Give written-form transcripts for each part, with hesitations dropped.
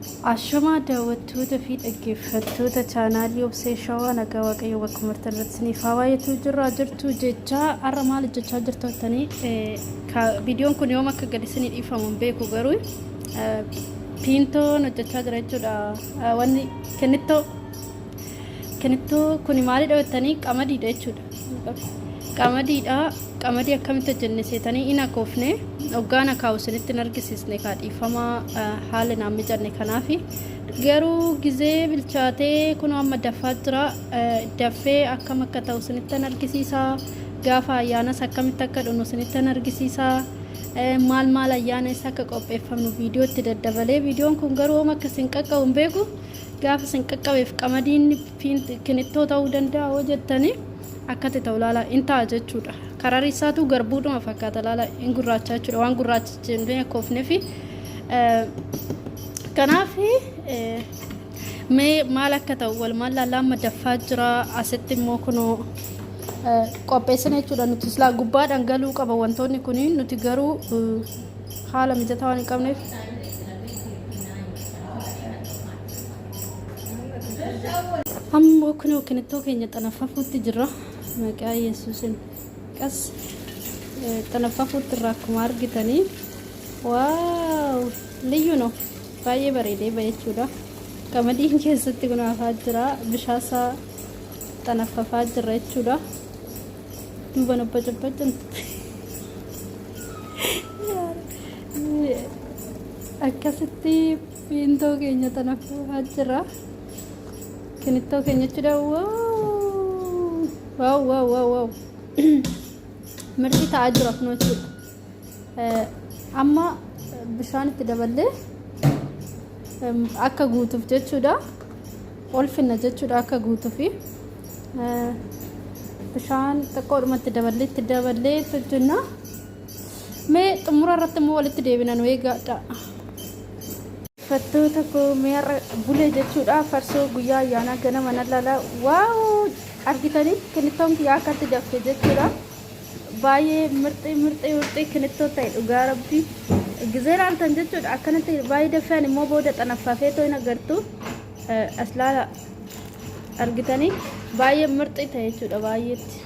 Ashamaa daawwattoota fi dhaggeeffattoota chaanaalii Obsee Shawaa, nagaa Waaqayyoo bakka martan irratti isiniif haa baay'atu. Jirraa jirtu jechaa, har'a maal hojjechaa jirtu jettanii, viidiyoon kun yoom akka gadi isinii dhiifamu hin beeku, garuu piintoon hojjechaa jira jechuudha. Wanni kennittoo kenittoo kun maalidha jettanii, qamadiidha jechuudha. Qamadiidha. Qamadii akkamitti hojjenne seetanii, in akoofne hoggaan akaa'u isinitti hin argisiisne kaa, dhiifamaa, haala naan mijanne. Kanaaf garuu gizee bilchaatee kunoo amma daffaa jira. Daffee akkam akka ta'u isinittan argisiisa. Gaafa ayyaanas akkamitti akka dhunu isinittan argisiisa. Maal maal ayyaana isa akka qopheeffamnu viidiyoo itti daddabalee. Viidiyoon kun garuu hooma akka isin qaqqabu hin beeku. Gaafa isin qaqqabeef qamadiin kinittoo ta'uu danda'a hoo jettanii, akkatti ta'u laala, in ta'a jechuudha. Kararri isaatu garbuudhuma fakkaata, laala, in gurraacha jechuudha. Waan gurraacha jennee akkoofnefi. Kanaaf mee maal akka ta'u walumaan laallaa. Amma daffaa jira. Asitti immoo kunoo qopheessina jechuudha. Nuti silaa gubbaadhaan galuu qaba wantoonni kun, nuti garuu haala mijataa waan hin qabneef. Ammoo kunoo kinittoo keenya xanaffafuutti jirra. Maqaa Yesuusin qas xanaffafuutti irraa akkuma argitanii, wow, liyyuu no, baay'ee bareedee bahe jechuudha. Qamadiin keessatti kun hafaa jira, bishaasaa xanaffafaa jirra jechuudha. Duuba nu bacabbacan akkasitti Fiintoo keenya xanaffafaa jira. Kinittoo keenya jechuudha. Wow wow wow wow! Mirti ta'aa jira kunoo jechuudha. Amma bishaan itti daballee akka guutuuf jechuudha. Ol finna jechuudha akka guutuufi. Bishaan xiqqoodhuma itti daballee hojjenna. Mee xumura irratti immoo walitti deebina, nu eegaadha. Fattoota koo, mee har'a bulee jechuudha. Farsoo guyyaa ayyaanaa ganama nan laala. Wow, argitanii, kinittoon kiyyaa akkatti daffe jechuudha. Baay'ee mirxii mirxii mirxii kinittoo ta'e, dhugaa rabbii. Gizee laaltan jechuudha, akkanatti baay'ee daffeen immoo booda xanaffafee too hin agartu. As laala, argitanii, baay'ee mirxii ta'e jechuudha baay'eetti.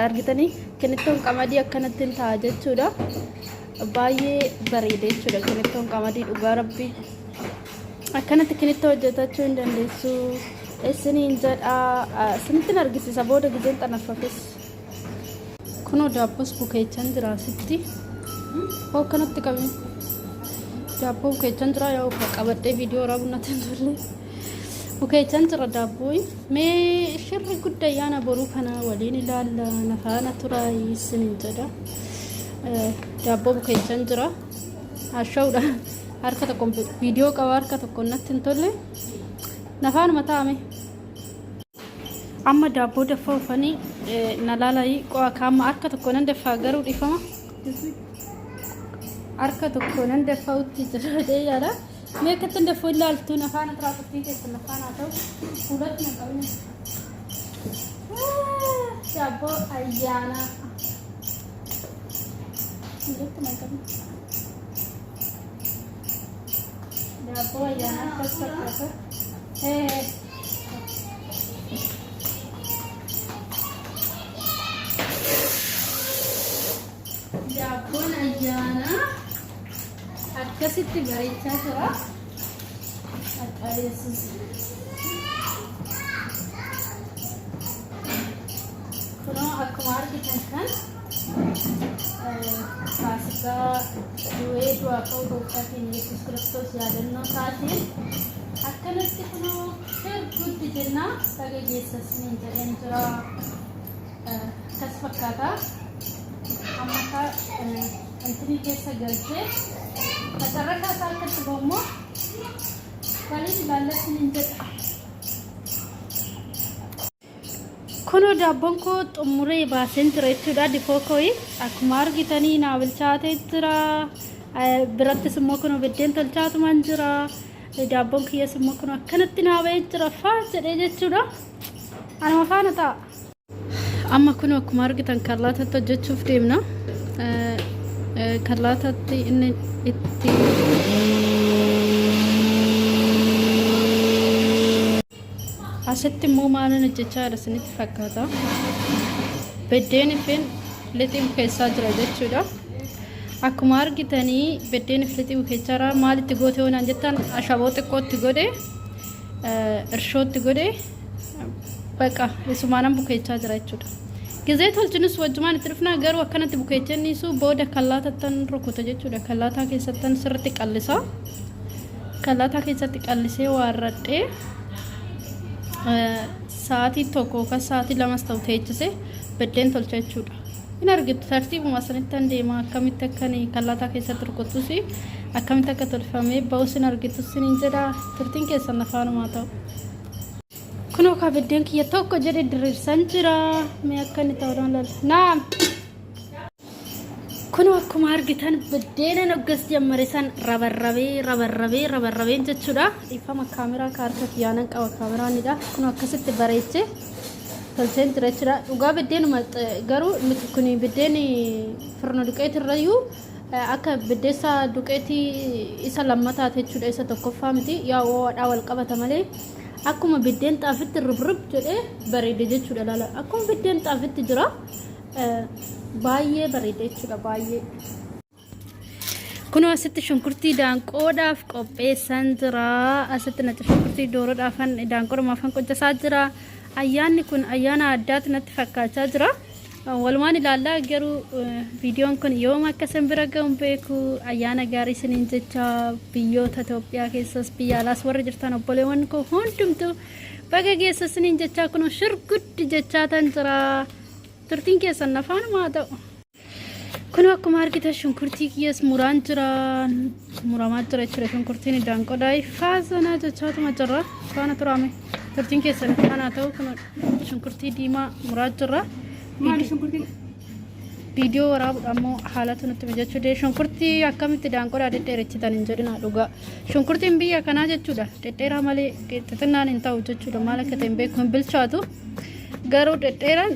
Argitanii, kinittoon qamadii akkanatti hin ta'a jechuudha. Baay'ee bareeda jechuudha kinittoon qamadii, dhugaa rabbii. Akkanatti kinittoo hojjetachuu hin dandeessu isiniin jedha. Isinittiin argisiisa booda gizeen xanaffafes. Kunoo daabboos bukeechan jira asitti. Hoo akkanatti qabee daabboo bukeechan jira, yoo qabadhee viidiyoo waraabuu natti hin tolle. Bukeechan jira daabboo. Mee shirri guddaa ayyaana boruu kana waliin ilaalla, na faana turaa isiniin jedha. Daabboo bukeechan jira. Haashawudha. Harka tokkoon viidiyoo qaba, harka tokkoon natti hin tolle. Na faanuma taa'ame. Amma daabboo daffaa ufanii na laalaa qo'a kaama, harka tokko nan daffaa garuu, dhiifama. Harka tokko nan daffa'utti jira jedhee yaada. Mee akkatti hin daffoo ilaaltu, na faana turaa, turtiin keessan na faana haa ta'u. Fuulatti na qabina. Daabboo ayyaanaa. Fuulatti na qabina. Daabboo ayyaanaa akkas fakkaata. Daabboon ayyaanaa akkasitti bareechaa jira. Maqaa Yesuus. Kunoo akkuma argitan kan Faasikaa du'ee du'aa ka'uu gooftaa keenya Yesuus Kiristoos yaadannoo isaatiin akkanatti kunoo shirgutti jenna, baga geessas niin jedheen jira. Akkas fakkaata. Amma ka intinii keessa galchee macarrashaa isaa akkatti ba'u immoo waliin ilaallatti niin jedha. Kunoo daabboon koo xumuree baaseen jira jechuudha. Difoo kooyi akkuma argitanii naa bilchaatee jira. Birattis immoo kunoo biddeen tolchaatumaan jira. Daabboon kiyyas immoo kunoo akkanatti naa ba'ee jira faa jedhee jechuudha. Anuma faana ta'a. Amma kunoo akkuma argitan kallaatatti hojjechuuf deemna. Kallaatatti inni itti Asitti immoo maalan hojjechaa jira isinitti fakkaata? Beddeen ifin lixii bukeessaa jira jechuudha. Akkuma argitanii beddeen if lixii bukeessaa jira. Maalitti goote yoo naan jettan, ashaboo xiqqootti godhe, irshootti godhe, baqa isumaanan bukeechaa jira jechuudha. Gizee tolchinus wajjumaan itti dhufnaa, garuu akkanatti bukeechanniisu booda kallaatattan rukuta jechuudha. Kallaataa keessattan sirriitti qallisa. Kallaataa keessatti qallisee waarradhee sa'aatii 1 yookaan sa'aatii 2s ta'u teechise beddeen tolcha jechuudha. Hin argitu, tartiibuma sanittan deema. Akkamitti akkan kallaataa keessatti rukutus, akkamitti akka tolfamee ba'us hin argitu siniin jedha. Turtiin keessan afaanumaa ta'u. Kunoo kaa biddeen kiyya tokko jedhe diriirsan jira. Mee akka inni ta'u laala. Naam. Kunoo akkuma argitan biddeenan hoggas jammare san rabarrabee rabarrabee rabarrabeen jechuudha. Dhiifama, kaameraa ka harka kiyyaanan qaba kaameraanidha. Kunoo akkasitti bareechee tolcheen jira jechuudha. Dhugaa biddeenuma garuu miti kun, biddeen firno duqeetirrayyuu akka biddeessa duqeetii isa lammataati jechuudha. Isa tokkoffaa miti, yaa ho'aadhaa wal qabata malee. Akkuma biddeen xaafitti ribrib jedhee bareede jechuudha, laala. Akkuma biddeen xaafitti jira. Baay'ee bareeda jechuudha, baay'ee. Kunoo asitti shunkurtii daanqoodhaaf qopheessan jira. Asitti natti shunkurtii dooroodhaaf daanqoodhumaaf kan qojjasaa jira. Ayyaanni kun ayyaana addaati natti fakkaachaa jira. Walumaan ilaallaa, garuu viidiyoon kun yoom akka isin bira ga'u hin beeku. Ayyaana gaarii isiniin jecha, biyyoota Itoophiyaa keessas biyya alaas warri jirtan obboleewwan koo hundumtuu baga geessa isiniin jechaa, kunoo shirguddi jechaa tan jira. Turtiin keessan afaanumaa ta'u. Kun akkuma argitan shunkurtii kiyyas muraan jira. Muramaa jira jechuudha shunkurtiin daanqoodhaa. Faazanaa jechaatuma jirra. Faana turaame. Turtiin keessan faana ta'u, kun shunkurtii diimaa muraa jirra. Maali shunkurtiin? Viidiyoo waraabuudha ammoo haalatu nutti mijachuu dee. Shunkurtii akkamitti daanqoodhaa dhedheerechitan hin jedhina dhugaa. Shunkurtiin biyya kanaa jechuudha dhedheeraa malee xixinnaan hin ta'u jechuudha. Maal akka ta'e hin beeku, hin bilchaatu. Garuu dhedheeraan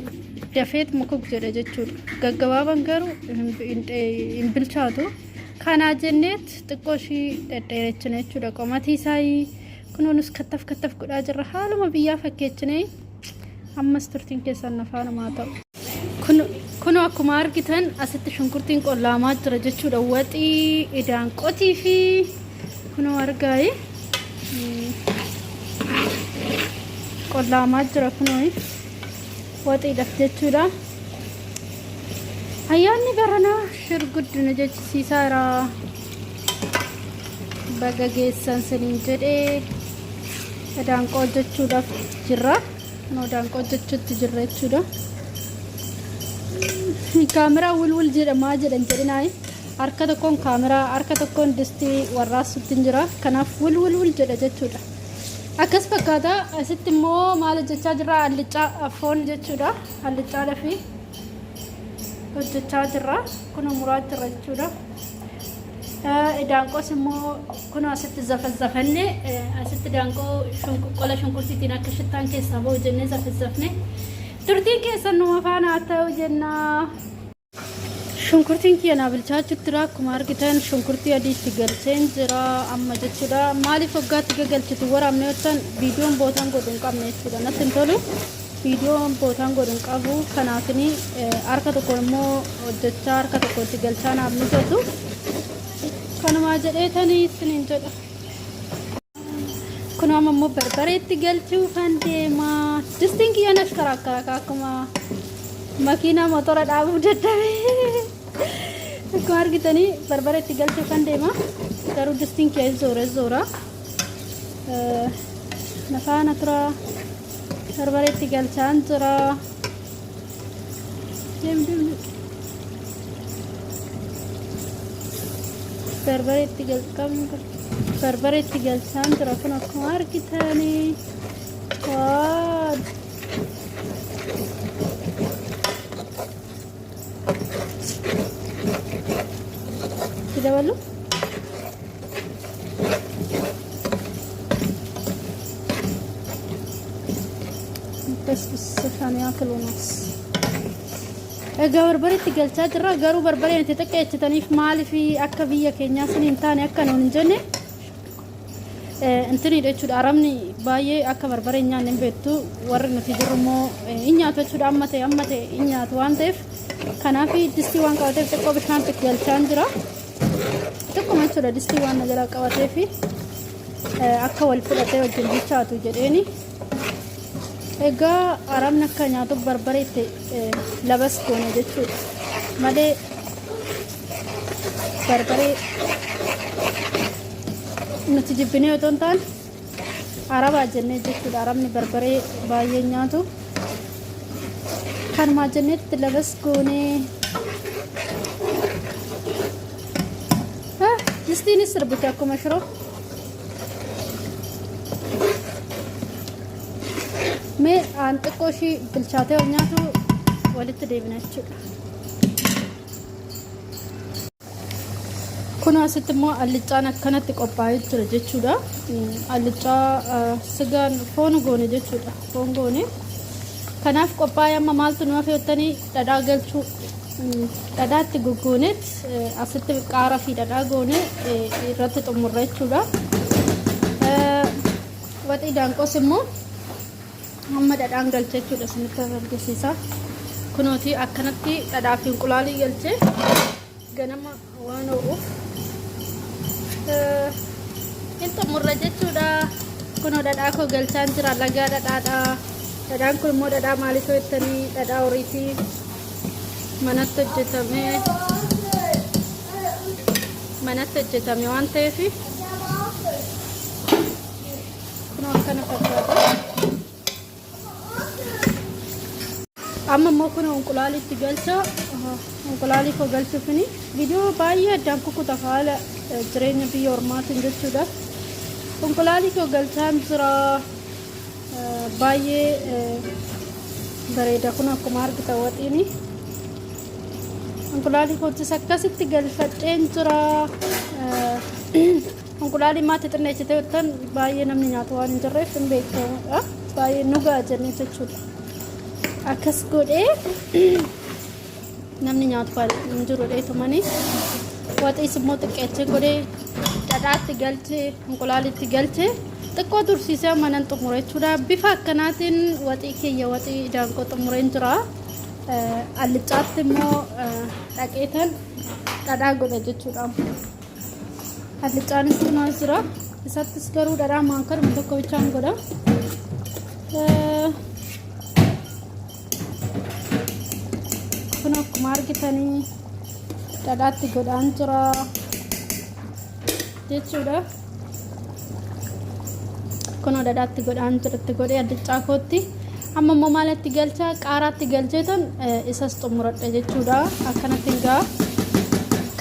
dafeet mukuk jedha jechuudha. Gaggabaaban garuu hin bilchaatu. Kanaa jenneet xiqqoo ishii dhedheerechine jechuudha. Qomatii isaa kunuunus kattaf kattaf godhaa jirra. Haaluma biyyaa fakkeechine. Ammas turtiin keessan afaanumaa ta'u. Kun akkuma argitan asitti shunkurtiin qollaamaa jira jechuudha. Waxii idaanqotii fi kunoo argaayi qollaamaa jira kunoo waxiidhaaf jechuudha. Ayyaanni baranaa shirguddina jechisiisaa jira. Baga geessan siniin jedhee daanqoo hojjechuudhaaf jirra. Kunoo daanqoo hojjechuutti jirra jechuudha. Kaameraa wulwul jedhamaa jedhan jedhinaayi. Harka tokkoon kaameraa, harka tokkoon distii warraassutti jira. Kanaaf wul wul wul jedha jechuudha. Akkas fakkaata. Asitti immoo maal hojjechaa jirra? Allicaa foon jechuudha. Allicaadha fi hojjechaa jirra. Kun muraa jirra jechuudha. Daanqoos immoo kun asitti zafazzafanne, asitti daanqoo qola shunkurtiitiin akka shittaan keessaa ba'u jennee zafazzafne. Turtiin keessan numa faana haa ta'u jennaa. Shunkurtiin kiyya naa bilchaachuutti jira. Akkuma argitan shunkurtii adii itti galcheen jira amma jechuudha. Maaliif waggaatti gagalchitu waraabne jettan, viidiyoon bootaan godhu hin qabne jechuudha. Natti hin tolu. Viidiyoon bootaan godhu hin qabu. Kanaafini harka tokkoon immoo hojjechaa harka tokko itti galchaa naaf mijatu. Kanumaa jedheetanii isiniin jedha. Kun amma immoo barbareetti galchuufan deema. Distiin kiyya nas karaa akkuma makiinaa motora dhaabuuf dadhabe. Akkuma argitanii barbareetti galchuufan deema. Garuu distiin kiyya zoora zoora. Na faana tura. Barbareetti galchaan jira. Deem deem deem. Barbareetti galqabnu barbareetti galchaan jira kun akkuma argitanii. Waa. Itti dabalu. بس بالصحن ياكل ونص. Egaa barbareetti galchaa jirra, garuu barbareen itti xiqqeessitaniif maaliif akka biyya keenyaa sun hin taane akka nuun hin jenne, intinidha jechuudha. Arabni Baay'ee akka barbaree hin nyaanne hin beektu. Warri nuti jirru immoo hin nyaatu jechuudha. Amma ta'e amma ta'e hin nyaatu waan ta'eef kanaaf distii waan qabateef xiqqoo bishaan galchaan jira. Xiqquma jechuudha distii waan na jalaa qabateef akka wal fudhatee wajjin bilchaatu jedheeni. Egaa arabni akka nyaatuuf barbaree itti labas goone jechuudha. Malee barbaree nuti jibbinee otoo hin taane arabaa jennee jechuudha. Arabni barbaree baay'ee nyaatu. Kanumaa jenneetti labas goonee. Distiinis sirbite akkuma shiroo. Mee aan xiqqoo ishii bilchaatee ol nyaatu walitti deebina jechuudha. Kun asitti immoo alliccaan akkanatti qophaa'ee jira jechuudha. Alliccaa sigaan foon goone jechuudha. Foon goone. Kanaaf qophaa'ee amma maaltu nu hafe jettanii dhadhaa galchuu. Dhadhaatti goggooneet asitti qaaraa fi dhadhaa goone irratti xumurra jechuudha. Waxii daanqoos immoo amma dhadhaan galche jechuudha isinitti argisiisa. Kunooti akkanatti dhadhaa fi inqulaalii galche ganama waan ho'uuf hin xumurra jechuudha. Kunoo dhadhaa koo galchaan jira lagaa dhadhaadha. Dhadhaan kun immoo dhadhaa maaliif jettanii dhadhaa horiitii manatti hojjetame manatti hojjetame waan ta'eef kunoo akkana fakkaata. Amma immoo kun inqulaalitti galcha. Inqulaalii koo galchuufini viidiyoo baay'ee addaan kukkuta haala jireenya biyya ormaatiin jechuudha. Inqulaalii koo galchaan jira. Baay'ee bareeda kun akkuma argitan waxiini. Inqulaalii kootis akkasitti galfadheen jira. Inqulaalii maatti xinneessitee jettan baay'ee namni nyaatu waan hin jirreef hin beekamudha. Baay'ee nu ga'a jennee jechuudha. Akkas godhee namni nyaatu hin jiru dheetumanii. Waxiis immoo xiqqeessee godhee dhadhaatti galchee inqulaalitti galchee xiqqoo tursiisee amma nan xumure jechuudha. Bifa akkanaatiin waxii kiyya waxii daanqoo xumureen jira. Allicaatti immoo dhaqeetan dhadhaa godha jechuudha. Allicaanis kunoo jira. Isattis garuu dhadhaa maankaruma tokko bichaan godha. Kun akkuma argitanii dhadhaatti godhaan jira jechuudha. Kunoo dhadhaatti godhaan jira itti godhee allicaa kootti. Amma immoo maalatti galcha qaaraatti galcheetan isas xumuradha jechuudha. Akkanatti hin ga'a.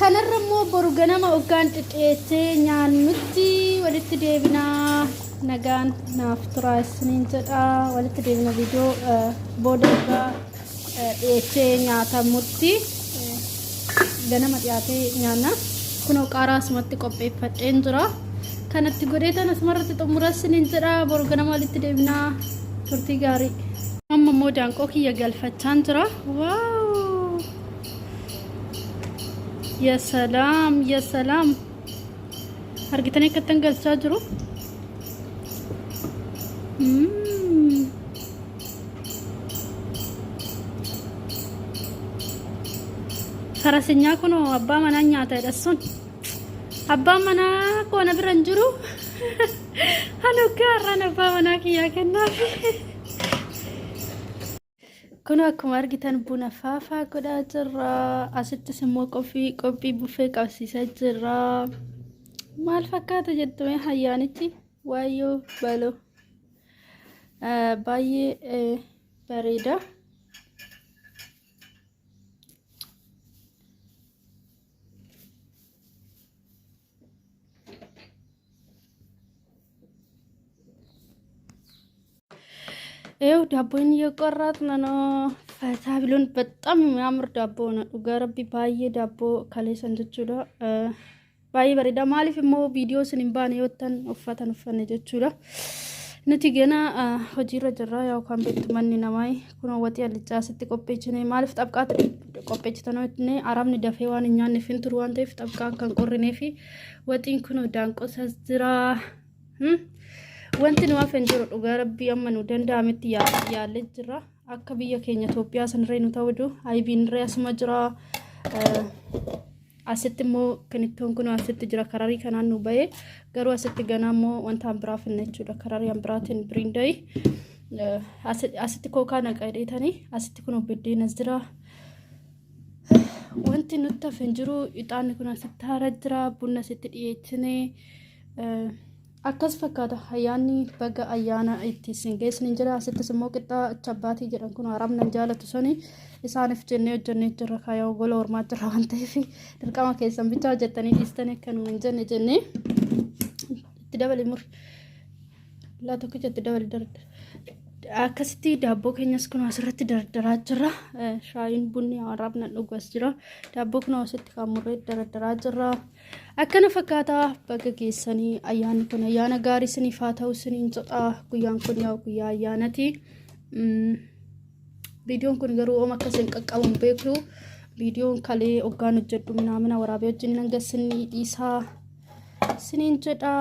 Kanarra immoo boru ganama hoggaan dhidhiyeessee nyaannutti walitti deebinaa nagaan naaf turaa isiniin jedha. Walitti deebina viidiyoo booda hoggaa dhiyeessee nyaatamutti ganama dhiyaatee nyaanna. Kunoo qaaraa asumatti qopheeffadheen jira. Kanatti godheetan asumarratti xumura isiniin jedha. Boru ganama walitti deebinaa turtii gaarii. Amma immoo daanqoo kiyya galfachaan jira. Waaw! Ya salaam, ya salaam. Argitanii akkattan galchaa jiru. Farasinyaa kunoo abbaa manaa nyaata jedha sun. Abbaan manaa koo na bira hin jiru. Ani hoggaa har'aan abbaa manaa kiyyaa kennaaf. Kun akkuma argitan buna faafaa godhaa jirra. Asittis immoo qophii qophii buffee qabsiisaa jirra. Maal fakkaata jettu mee ayyaanichi? Waayyoo baloo. Baay'ee bareeda. ይኸው ዳቦን እየቆረጥን ነው። ፈታ ብሎን በጣም የሚያምር ዳቦ ነው። dhugaa rabbi baay'ee daabboo kaleessan jechuudha. Baay'ee bareeda. Maaliif immoo viidiyoo isin hin baane yoo ta'an uffatan uffanne jechuudha. Nuti gana hojiirra jirra yookaan beektu manni namaa kun waxii allichaa asitti qopheessine maaliif xabqaatti qopheessitan jennee arabni dafee waan hin nyaanneef hin turu waan ta'eef xabqaa kan qorrinee fi waxiin kun daanqosas jira. Wanti nu hafe hin jiru dhugaa rabbii amma nu danda'ametti yaallee jirra. Akka biyya keenya Itoophiyaa sanirree nu ta'u aybiin irree asuma jira. Asitti immoo kinittoon kun asitti jira kararii kanaan nu ba'e garuu asitti ganaa immoo wanta biraa finna jechuudha kararii biraatiin biriindayi. Asitti kookaa naqa jedheetanii asitti kun biddeenas jira. Wanti nutti hafe hin jiru ixaanni kun asitti haara jira bunna asitti dhiyeessinee akkas fakkaata ayyaanni baga ayyaana itti isin geessanii jira. Asittis immoo qixxaa chabbaatii jedhan kun haramna jaalatu suni isaaniif jennee hojjennee jirra kaayaa gola ormaa jirra waan ta'eef dirqama keessan bichaa hojjettanii dhiistanii akka nu hin jenne jennee itti dabali muri laa tokkicha itti dabali darda. Akkasitti daabboo keenyas kun asirratti dardaraa jira. Shaayiin bunni arabna dhugas jira. Daabboo kun asitti kan murree dardaraa jira. Akkana fakkaataa baga geessanii ayyaanni kun ayyaana gaarii isiniif haa ta'u isiniin jedha. Guyyaan kun yaa guyyaa ayyaanati. Viidiyoon kun garuu ooma akka isin qaqqabu hin beeku. Viidiyoon kalee hoggaan hojjedhu minaamina waraabee wajjin hanga isinii dhiisaa isiniin jedha.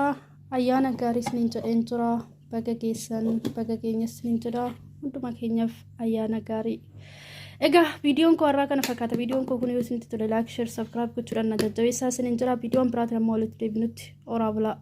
Ayyaana gaarii isiniin jedheen jira. Baga geessan baga keenya isiniin jedha. Hunduma keenyaaf ayyaana gaarii. Egaa viidiyoon koo har'aa kana fakkaata. Viidiyoon koo kun yoo isinitti tole like, share, subscribe gochuudhaan na jajjabeessaa isiniin jira. Viidiyoon biraatiin amma walitti deebinutti oraa bulaa.